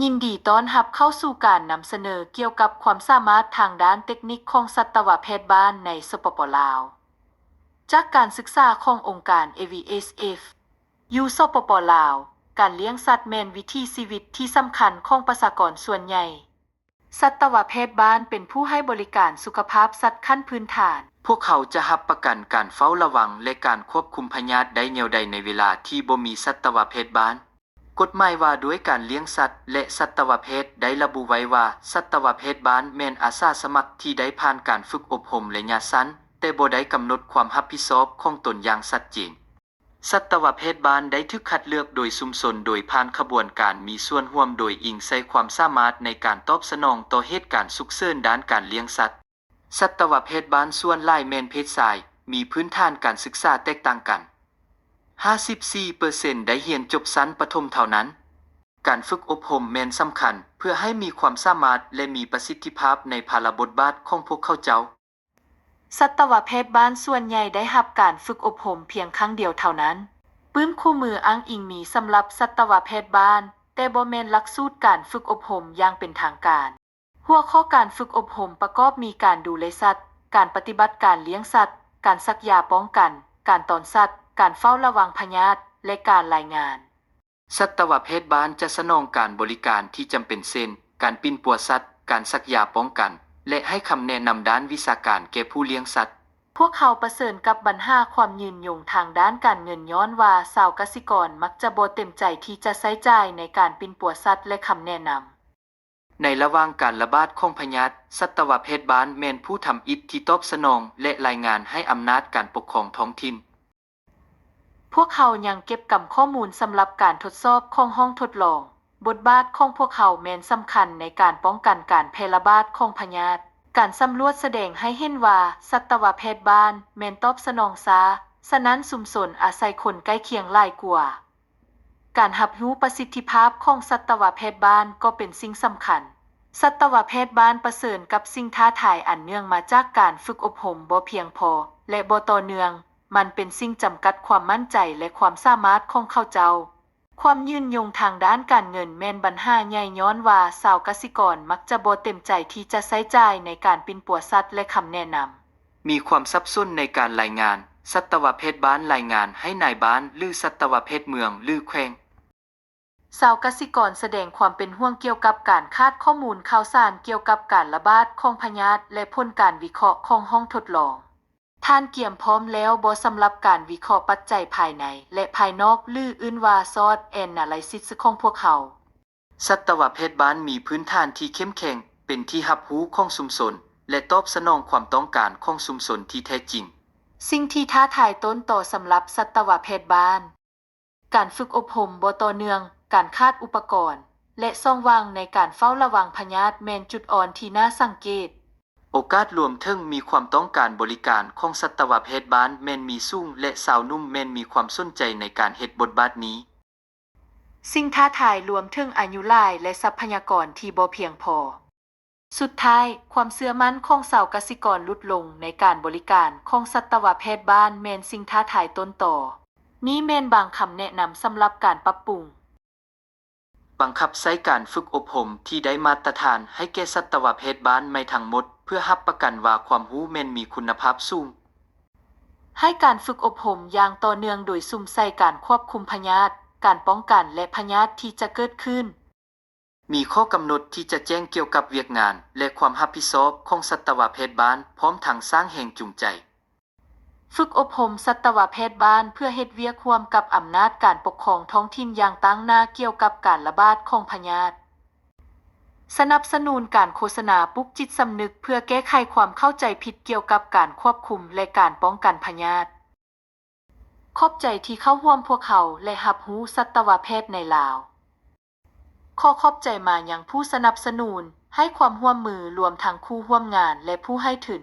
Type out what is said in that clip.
ຍິນດີຕ້ອນຮັບເຂົ້າສູ່ການນຳສະເໜີກ່ຽວກັບຄວາມສາມາດທາງດ້ານເຕັກນິກຂອງສັດຕະວະແພດບ້ານໃນ ສປປ ລາວ. ຈາກການສຶກສາຂອງອົງການ ເອ ວີ ເອສ ເອຟ ຢູ່ ສປປ ລາວ, ການລ້ຽງສັດແມ່ນວິຖີຊີວິດທີ່ສຳຄັນຂອງປະຊາກອນສ່ວນໃຫຍ່. ສັດຕະວະແພດບ້ານເປັນຜູ້ໃຫ້ບໍລິການສຸຂະພາບສັດຂັ້ນພື້ນຖານ. ພວກເຂົາຈະຮັບປະກັນການເຝົ້າລະວັງ ແລະ ການຄວບຄຸມພະຍາດໄດ້ແນວໃດໃນເວລາທີ່ບໍ່ມີສັດຕະວະແພດບ້ານ? ກົດໝາຍວ່າດ້ວຍການລ້ຽງສັດ ແລະ ສັດຕະວະແພດໄດ້ລະບຸໄວ້ວ່າ ສັດຕະວະແພດບ້ານແມ່ນອາສາສະໝັກທີ່ໄດ້ຜ່ານການຝຶກອົບຮົມໄລຍະສັ້ນ, ແຕ່ບໍ່ໄດ້ກຳນົດຄວາມຮັບຜິດຊອບຂອງຕົນຢ່າງຊັດເຈນ. ສັດຕະວະແພດບ້ານໄດ້ຖືກຄັດເລືອກໂດຍຊຸມຊົນໂດຍຜ່ານຂະບວນການມີສ່ວນຮ່ວມໂດຍອີງໃສ່ຄວາມສາມາດໃນການຕອບສະໜອງຕໍ່ເຫດການສຸກເສີນດ້ານການລ້ຽງສັດ. ສັດຕະວະແພດບ້ານສ່ວນຫຼາຍແມ່ນເພດຊາຍ, ມີພື້ນຖານການສຶກສາແຕກຕ່າງກັນ. ຫ້າສິບສີ່ເປີເຊັນໄດ້ຮຽນຈົບຊັ້ນປະຖົມເທົ່ານັ້ນ. ການຝຶກອົບຮົມແມ່ນສຳຄັນເພື່ອໃຫ້ມີຄວາມສາມາດ ແລະ ມີປະສິດທິພາບໃນພາລະບົດບາດຂອງພວກເຂົາເຈົ້າ. ສັດຕະວະແພດບ້ານສ່ວນໃຫຍ່ໄດ້ຮັບການຝຶກອົບຮົມພຽງຄັ້ງດຽວເທົ່ານັ້ນ. ປຶ້ມຄູ່ມືອ້າງອີງມີສຳລັບສັດຕະວະແພດບ້ານ, ແຕ່ບໍ່ແມ່ນຫຼັກສູດການຝຶກອົບຮົມຢ່າງເປັນທາງການ. ຫົວຂໍ້ການຝຶກອົບຮົມປະກອບມີການດູແລສັດ, ການປະຕິບັດການລ້ຽງສັດ, ການສັກຢາປ້ອງກັນ, ການຕອນສັດ, ການເຝົ້າລະວັງພະຍາດ ແລະ ການລາຍງານ. ສັດຕະວະແພດບ້ານຈະສະໜອງການບໍລິການທີ່ຈຳເປັນເຊັ່ນ ການປິ່ນປົວສັດ, ການສັກຢາປ້ອງກັນ ແລະ ໃຫ້ຄຳແນະນຳດ້ານວິຊາການແກ່ຜູ້ລ້ຽງສັດ. ພວກເຂົາປະເຊີນກັບບັນຫາຄວາມຍືນຍົງທາງດ້ານການເງິນຍ້ອນວ່າຊາວກະສິກອນມັກຈະບໍ່ເຕັມໃຈທີ່ຈະໃຊ້ຈ່າຍໃນການປິ່ນປົວສັດ ແລະ ຄຳແນະນຳ. ໃນລະຫວ່າງການລະບາດຂອງພະຍາດ, ສັດຕະວະແພດບ້ານແມ່ນຜູ້ທຳອິດທີ່ຕອບສະໜອງ ແລະ ລາຍງານໃຫ້ອຳນາດການປົກຄອງທ້ອງຖິ່ນ. ພວກເຮົາຍັງເກັບກຳຂໍ້ມູນສຳລັບການທົດສອບຂອງຫ້ອງທົດລອງ. ບົດບາດຂອງພວກເຮົາແມ່ນສຳຄັນໃນການປ້ອງກັນການແຜ່ລະບາດຂອງພະຍາດ. ການສຳຫຼວດສະແດງໃຫ້ເຫັນວ່າສັດຕະວະແພດບ້ານແມ່ນຕອບສະໜອງຊ້າ, ສະນັ້ນຊຸມຊົນອາໄສຄົນໃກ້ຄຽງຫຼາຍກວ່າ. ການຮັບຮູ້ປະສິດທິພາບຂອງສັດຕະວະແພດບ້ານກໍເປັນສິ່ງສຳຄັນ. ສັດຕະວະແພດບ້ານປະເຊີນກັບສິ່ງທ້າທາຍອັນເນື່ອງມາຈາກການຝຶກອົບຮົມບໍ່ພຽງພໍ ແລະ ບໍ່ຕໍ່ເນື່ອງ. ມັນເປັນສິ່ງຈຳກັດຄວາມໝັ້ນໃຈ ແລະ ຄວາມສາມາດຂອງເຂົາເຈົ້າ. ຄວາມຍືນຍົງທາງດ້ານການເງິນແມ່ນບັນຫາໃຫຍ່ຍ້ອນວ່າຊາວກະສິກອນມັກຈະບໍ່ເຕັມໃຈທີ່ຈະໃຊ້ຈ່າຍໃນການປິ່ນປົວສັດ ແລະ ຄຳແນະນຳ. ມີຄວາມສັບສົນໃນການລາຍງານ, ສັດຕະວະແພດບ້ານລາຍງານໃຫ້ນາຍບ້ານ ຫຼື ສັດຕະວະແພດເມືອງ ຫຼື ແຂວງ. ຊາວກະສິກອນສະແດງຄວາມເປັນຫ່ວງກ່ຽວກັບການຂາດຂໍ້ມູນຂ່າວສານກ່ຽວກັບການລະບາດຂອງພະຍາດ ແລະ ຜົນການວິເຄາະຂອງຫ້ອງທົດລອງ. ທ່ານກຽມພ້ອມແລ້ວບໍ່ສຳລັບການວິເຄາະປັດໄຈພາຍໃນ ແລະ ພາຍນອກ ຫຼື ອື່ນວ່າ SWOT analysis ຂອງພວກເຮົາ? ສັດຕະວະແພດບ້ານມີພື້ນຖານທີ່ເຂັ້ມແຂງ, ເປັນທີ່ຮັບຮູ້ຂອງຊຸມຊົນ ແລະ ຕອບສະໜອງຄວາມຕ້ອງການຂອງຊຸມຊົນທີ່ແທ້ຈິງ. ສິ່ງທີ່ທ້າທາຍຕົ້ນຕໍສຳລັບສັດຕະວະແພດບ້ານ. ການຝຶກອົບຮົມບໍ່ຕໍ່ເນື່ອງ, ການຂາດອຸປະກອນ ແລະ ຊ່ອງວ່າງໃນການເຝົ້າລະວັງພະຍາດແມ່ນຈຸດອ່ອນທີ່ໜ້າສັງເກດ. ໂອກາດລວມເຖິງມີຄວາມຕ້ອງການບໍລິການຂອງສັດຕະວະແພດບ້ານແມ່ນມີສູງ ແລະ ຊາວໜຸ່ມແມ່ນມີຄວາມສົນໃຈໃນການເຮັດບົດບາດນີ້. ສິ່ງທ້າທາຍລວມເຖິງອາຍຸຫຼາຍ ແລະ ຊັບພະຍາກອນທີ່ບໍ່ພຽງພໍ. ສຸດທ້າຍ, ຄວາມເຊື່ອໝັ້ນຂອງຊາວກະສິກອນຫຼຸດລົງໃນການບໍລິການຂອງສັດຕະວະແພດບ້ານແມ່ນສິ່ງທ້າທາຍຕົ້ນຕໍ. ນີ້ແມ່ນບາງຄຳແນະນຳສຳລັບການປັບປຸງ. ບັງຄັບໃຊ້ການຝຶກອົບຮົມທີ່ໄດ້ມາດຕະຖານໃຫ້ແກ່ສັດຕະວະແພດບ້ານໃໝ່ທັງໝົດ ເພື່ອຮັບປະກັນວ່າຄວາມຮູ້ແມ່ນມີຄຸນນະພາບສູງ. ໃຫ້ການຝຶກອົບຮົມຢ່າງຕໍ່ເນື່ອງໂດຍສຸມໃສ່ການຄວບຄຸມພະຍາດ, ການປ້ອງກັນ ແລະ ພະຍາດທີ່ຈະເກີດຂຶ້ນ. ມີຂໍ້ກຳນົດທີ່ຈະແຈ້ງກ່ຽວກັບວຽກງານ ແລະ ຄວາມຮັບຜິດຊອບຂອງສັດຕະວະແພດບ້ານ ພ້ອມທັງສ້າງແຮງຈູງໃຈ. ຝຶກອົບຮົມສັດຕະວະແພດບ້ານເພື່ອເຮັດວຽກຮ່ວມກັບອຳນາດການປົກຄອງທ້ອງຖິ່ນຢ່າງຕັ້ງໜ້າກ່ຽວກັບການລະບາດຂອງພະຍາດ. ສະໜັບສະໜູນການໂຄສະນາປຸກຈິດສຳນຶກເພື່ອແກ້ໄຂຄວາມເຂົ້າໃຈຜິດກ່ຽວກັບການຄວບຄຸມ ແລະ ການປ້ອງກັນພະຍາດ. ຂອບໃຈທີ່ເຂົ້າຮ່ວມພວກເຮົາ ແລະ ຮັບຮູ້ສັດຕະວະແພດໃນລາວ. ຂໍຂອບໃຈມາຍັງຜູ້ສະໜັບສະໜູນ, ໃຫ້ຄວາມຮ່ວມມື, ລວມທັງຄູ່ຮ່ວມງານ ແລະ ຜູ້ໃຫ້ທຶນ.